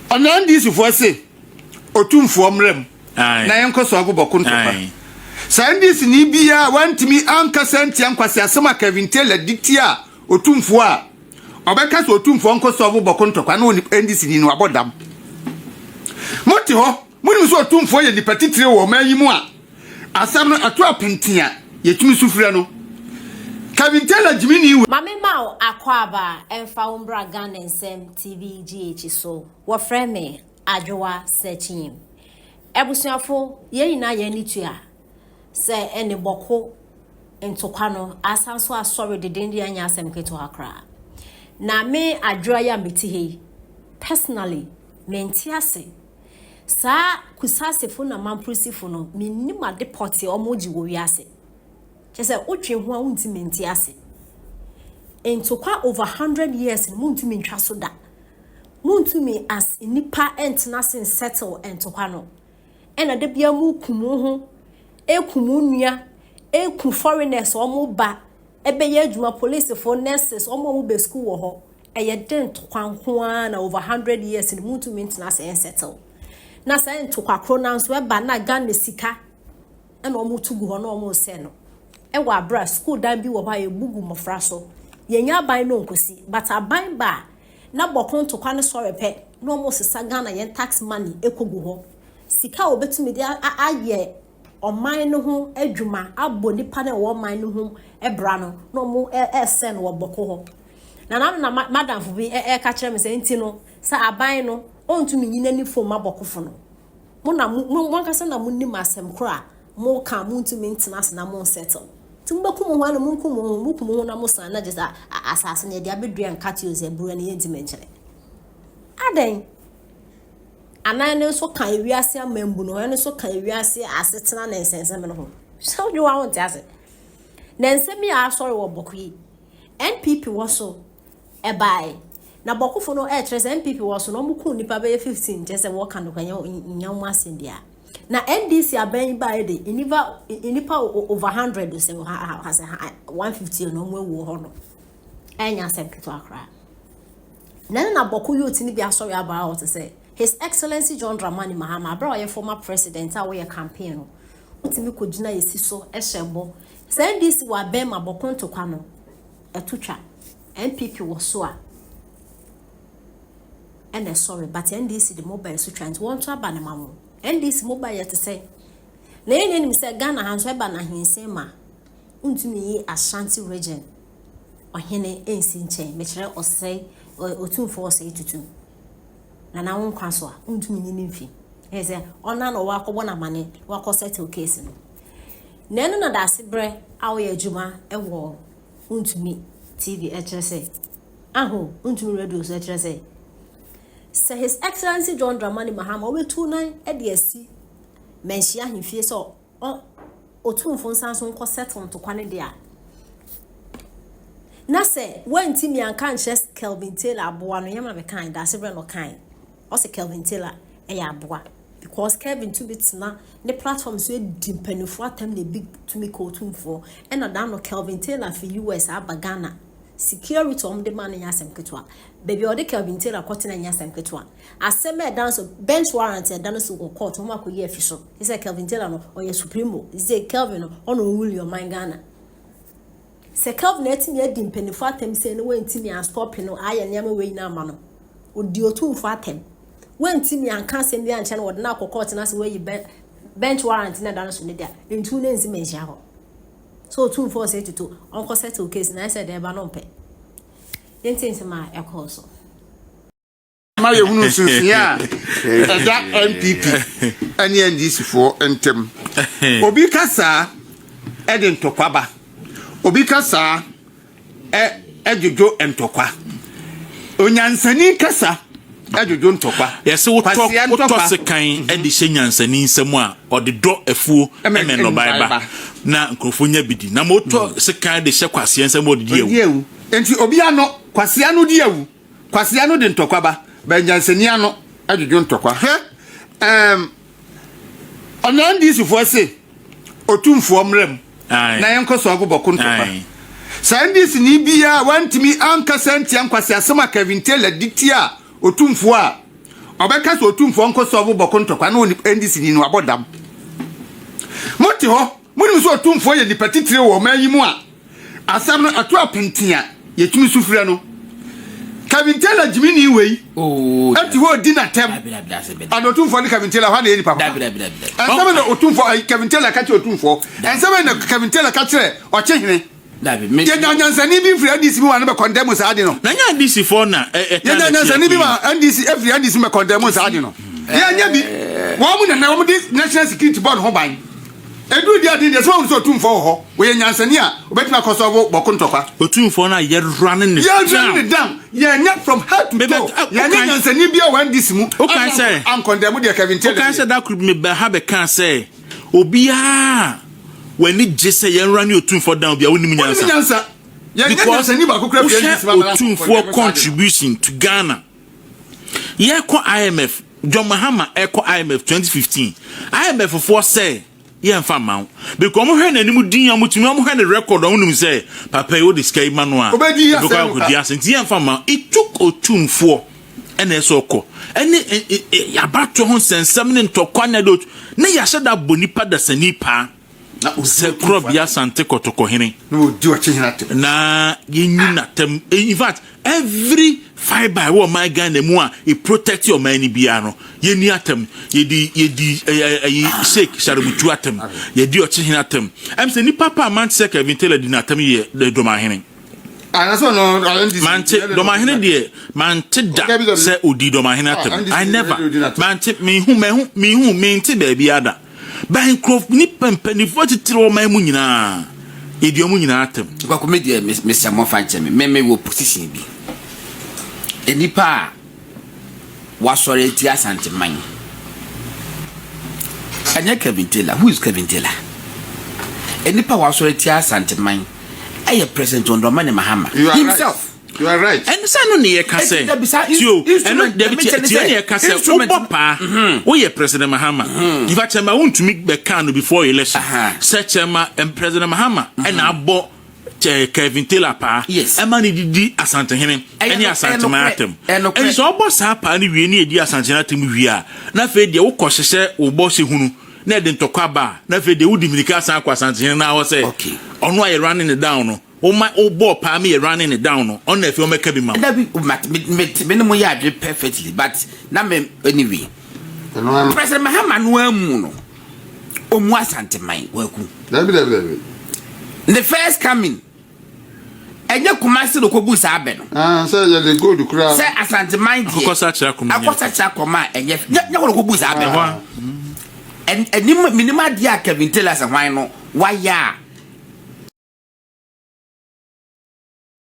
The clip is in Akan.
Ɔno NDC foɔ se Otumfoɔ mmra mu na yɛnkɔ so ago bɔko ntɔkwa. Saa NDC ni biara wantumi ankasa antia nkwaseasɛm a Kevin Taylor de tia Otumfoɔ a ɔbɛka sɛ Otumfoɔ nkɔ so ago bɔko ntɔkwa na ɔne NDC ni no abɔ dam. Mote hɔ, monim sɛ Otumfoɔ yɛ nipa titire wɔ ɔman yi mu a asɛm no ɛto apenten a yɛtumi su frɛ no. Kevin Taylor gyimini wei. Ma me ma wo akwaaba ɛmfa wo mbra Ghana Nsɛm TV GH so. Wɔfrɛ me Adwoa Sekyim. Abusuafo, yɛn nyinaa yɛn ani tua sɛ ɛne bɔko ntokwa no asan so asɔre dedenden anyɛ asɛm ketewa koraa. Na me Adwoa yi a mete ha yi, personally, mente ase. Saa Kusasefo na Mampurusifo no, mennim ade pɔtee a wɔgye wɔ wiase. Kyerɛ sɛ wotwe ho a wontumi nte ase. Ntokwa over 100 years no montumi ntwa so da. Montumi as nnipa ntena ase nsettle ntokwa no. Ɛna da biara moku mo ho, eku mo nua, eku foreigners wɔn ba ɛbɛyɛ adwuma, polisifo, nurses, wɔn a wɔbɛ school wɔ hɔ. Ɛyɛ den ntokwa nko ara na over 100 years no montumi ntena ase nsettle. Na saa ntokwa koro no nso ɛba na Ghana sika ɛna wɔn to gu hɔ na wɔn resɛ no. Ɛwɔ abira school dan bi wɔ hɔ a yɛbu gu mmɔfra so. Yɛnya aban no nkosi, but aban ba a na bɔko ntokwa no sɔre pɛ na wɔn sesa Ghana yɛn tax money ekɔ gu hɔ. Sika a wɔbɛtumi de ayɛ ɔman no ho adwuma abɔ nipa no a ɛwɔ ɔman no ho bra no na wɔn ɛsɛ no wɔ bɔko hɔ. Na na na madamfo bi ɛka kyerɛ me sɛ nti no sɛ aban no ɔntumi nyi n'ani fom ma bɔkofo no. Mo na mo mo ankasa na mo nim asɛm koro a mo ka mo ntumi ntena ase na mo nsettle. Nti mo bɛku mo ho ano mo nku mo ho mo ku mo ho na mo san na gye sɛ asase no yɛde abɛdua nkate o sɛ abura no yɛntumi nkyerɛ. Adɛn? Anan no nso ka ewiase amambu no ho, ɛno nso ka ewiase asetena ne nsɛnsɛm no ho. Sɛ wodwe wa wonte ase. Na nsɛm yi a asɔre wɔ bɔko yi, NPP wɔ so ɛbae. Na bɔkofo no ɛkyerɛ sɛ NPP wɔ so na wɔn kum nipa bɛyɛ 15 kyerɛ sɛ wɔka no kwan nyɛ wɔn asɛm biara. Na NDC aban yi baeɛ de nnipa nnipa over 100 sɛ ha sɛ 150 na wɔn awu hɔ no. Ɛnyɛ asɛm ketewa koraa. Na ɛno na bɔko youth no bi asɔre aba a ɔte sɛ His Excellency John Dramani Mahama abere a ɔyɛ former president a wɔyɛ campaign no wotumi kɔgyina yɛsi so hyɛ bɔ sɛ NDC wɔ abɛn ma bɔko ntokwa no ɛto twa. NPP wɔ so a ɛna ɛsɔre, but NDC de mobile so twa nti wɔnto aba ne ma mo. NDC mobile yɛ te sɛ na yɛn nyinaa nim sɛ Ghana ha nso ɛba n'ahensen ma wontumi yi Ashanti Region ɔhene nsi nkyɛn, mekyerɛ ɔsɛe Otumfoɔ Ɔsɛe Tutu na na wo nkwa so a wontumi nyi ne mfi ɛyɛ sɛ ɔna na ɔwɔ akɔbɔ n'amane wakɔ settle case no. Na ɛno na daase berɛ a wɔyɛ adwuma ɛwɔ Wontumi TV ɛkyerɛ sɛ aho Wontumi radio so ɛkyerɛ sɛ sɛ His Excellency John Dramani Mahama ɔbɛtu nan de asi Manhyia ahemfie sɛ Otumfo nsan so nkɔ settle ntokwa no deɛ a, na sɛ wantumi anka nkyerɛ Kelvin Taylor aboa no, yɛma mekan daase berɛ na ɔkan ɔsɛ Kelvin Taylor ɛyɛ aboa because Kelvin tumi tena ne platform so di mpanimfoɔ atam na ebi tumi kɔ Otumfoɔ. Ɛna da no Kelvin Taylor fi US aba Ghana, security wɔn de ma no nyɛ asɛm ketewa. Baabi a ɔde Kelvin Taylor kɔtena nyɛ asɛm ketewa. Asɛm a ɛda no so, bench warrant ɛda no so wɔ court, wɔn akɔyi afi so sɛ Kelvin Taylor no ɔyɛ supremo sɛ Kelvin no ɔna ɔwuli ɔman Ghana. Sɛ Kelvin atumi adi mpanimfoɔ atam sɛ no wɔntumi astop no ayɛ nneɛma wei nyinaa ama no ɔdi Otumfoɔ atam, wɔntumi anka asɛm bi ankyɛ no wɔde no akɔ court na sɛ wɔayi bench warrant na ɛda no so ne deɛ ntu ne nsi manhyia hɔ so Otumfoɔ sɛ tutu ɔnkɔ settle case na ɛsɛ deɛ ɛba no mpɛ. Yɛnti nsɛm a ɛkɔɔ so. Ma yɛhunu nsonsonoeɛ a ɛda NPP ne NDC foɔ ntam. Obi ka saa ɛde ntɔkwa ba. Obi ka saa ɛdwodwo ntɔkwa. Onyansani kasa ɛdwodwo ntɔkwa. Yɛsɛ wotɔ wotɔ sekan de hyɛ nyansani nsam a ɔde dɔ afuo ɛmɛ nnɔbae ba na nkurɔfoɔ nya bi di, na ma wotɔ sekan de hyɛ kwaseɛ nsam a ɔde di awu. Nti obi ano kwasea no di awu. Kwasea no de ntɔkwa ba, ba nyansani ano adwodwo ntɔkwa. Hwɛ, ɛɛm, ɔno NDC foɔ se Otumfoɔ mmra mu na yɛnkɔ so ago bɔko ntɔkwa. Saa NDC ni biara wantumi ankasa antia nkwaseasɛm a Kevin Taylor de tia Otumfoɔ a ɔbɛka sɛ Otumfoɔ nkɔ solve Bawku ntɔkwa na ɔni NDC ni no wabɔ dam. Mote hɔ, monim sɛ Otumfoɔ yɛ nipa titire wɔ ɔman yi mu a asɛm no ɛto apenten a yɛtumi su frɛ no. Kevin Taylor gyimini wei Oh, ɛte hɔ ɔdi n'atɛm. Dabi, dabi, dabi, dabi. Ana Otumfoɔ ne Kevin Taylor hɔ na yɛ nipa papa? Dabi, dabi, dabi, dabi. Ɛnsɛm na Otumfoɔ ayi Kevin Taylor ka kyerɛ Otumfoɔ. Ɛnsɛm na Kevin Taylor ka kyerɛ Ɔkyehene. Dabi, me Yɛnya nyansani bi firi NDC mu ma no bɛ condemn saa ade no. Na nyɛ NDC foɔ na ɛka Yɛnya n'akyi nyansani bi akɔ ma NDC efiri NDC mu bɛ condemn saa ade no. Yɛnya bi. Wɔn mu nana wɔn de National Security Board ho ban. Eduru di ade deɛ sɛ wɔn sɛ Otumfoɔ wɔ hɔ. Wɔyɛ nyansani a obetumi akɔ solve Bawku ntɔkwa. Otumfoɔ no a yɛrura ne ne Yɛn down. ne down. Yɛnya from head to Mebɛ- toe. ah, Yɛnya wokan- nyansani bi a wɔ NDC mu. Wokan sɛ- Ancondemn deɛ Kevin Taylor. Wokae sɛ da koro bi meba ha bɛkaa sɛ obiaa w'ani gye sɛ yɛnra ne Otumfoɔ down bia wonim Wonim nyansa. nyansa. Yɛnya Because nyansani baako kura firi wohwɛ NDC mu amena Otumfoɔ condemn saa ade no. contribution to Ghana, yɛkɔ IMF, John Mahama ɛkɔ IMF 2015, IMF foɔ sɛ yɛmfa mma wo because ɔmo hwɛ n'anim din a ɔmotumi ɔmo hwɛ ne record, ɔmo nim sɛ papa yi wode sika yi ma no a Obɛdi ɛbɛkɔ asɛm. akɔdi asɛm, nti yɛmfa mma wo. It took Otumfoɔ ɛna ɛsɛ ɔkɔ ɛne abatoɔ ho nsɛnsɛm ne ntɔkwa ne ɛde ne yɛahyɛ da bɔ nipa dasani paa Na sɛ Korɔbea Asante Kɔtɔkɔhene na wɔdi Ɔkyehene atɛm. Na yɛnyi n'atɛm. In fact, every fibre a ɛwɔ ɔman Ghana mu a e protect ɔman ni biara no, yɛni atɛm. Yɛdi ɛyɛ ɛyi Sheikh Sharubutu atɛm, yɛdi Ɔkyehene atɛm. Sɛ nipa pa a mante sɛ Kevin Taylor di n'atɛm yɛ Dɔmahene. Anasɛ ɔno NDC. Mante Dɔmahene deɛ, mante da Dabi, dabi. sɛ odi Dɔmahene Ah, atɛm. NDC I never odi n'atɛm. mante, mihu mehu mihu mente baabi ada bɛn nkurɔf nipa mpanimfoɔ titiri ɔman mu nyinaa, yɛdi ɔmo nyinaa atɛm. Kwaku, me deɛ, mesɛ mɔfa nkyɛn me wɔ position bi. Nipa a wasɔre ati Asanteman ɛnyɛ Kevin Taylor. Who is Kevin Taylor? Nipa a wasɔre ati Asanteman ɛyɛ President John Dramani Mahama You are himself. Right. You are right. Ɛno sɛ no ne yɛka Eti sɛ dabi saa tio ɛno instrument- dabi mekyɛ tie ne tie sɛ, ne yɛka sɛ instrument- wobɔ paa woyɛ President Mahama. In fact, kyɛma wontumi bɛka no before election sɛ kyɛma President Mahama ɛna abɔ kyɛ Kevin Taylor paa ɛma ne didi Asantehene Ɛyɛ ɛne no- ɛyɛ Asanteman nokorɛ. atɛm. Ɛyɛ nokorɛ. Ɛnti sɛ ɔbɔ saa paa no wie ne yɛdi Asantehene atɛm wie a, na afei deɛ wokɔ hyehyɛ wo bɔ hyɛ hunu na ɛde ntɔkwa ba a, na afei deɛ wodi mirika asan akɔ Asantehene na hɔ sɛ ɔno a yɛ running ne down no, woma wobɔɔ paa mi yɛ running ne down no, ɔno na afei ɔmɛka bi ma wo. Dabi, me ne mo yɛ adwene perfectly, but na me anyway Ɛno ano. President Mahama no amu no ɔmu Asanteman, Waku. Dabi, dabi, dabi. The first coming, ɛnyɛ Kumasi na okobu saa abɛ no? Ah, sɛ yɛde gold kura. Sɛ Asanteman deɛ Akokɔsa kyerɛ akoma nyɛ. Akɔsa kyerɛ akɔma a ɛnyɛ nyɛ nyɛ wɔn okobu saa abɛ Ɛhɔ no. a. Ɛnim minim adeɛ a Kevin Taylor sɛ hwan no wayɛ a.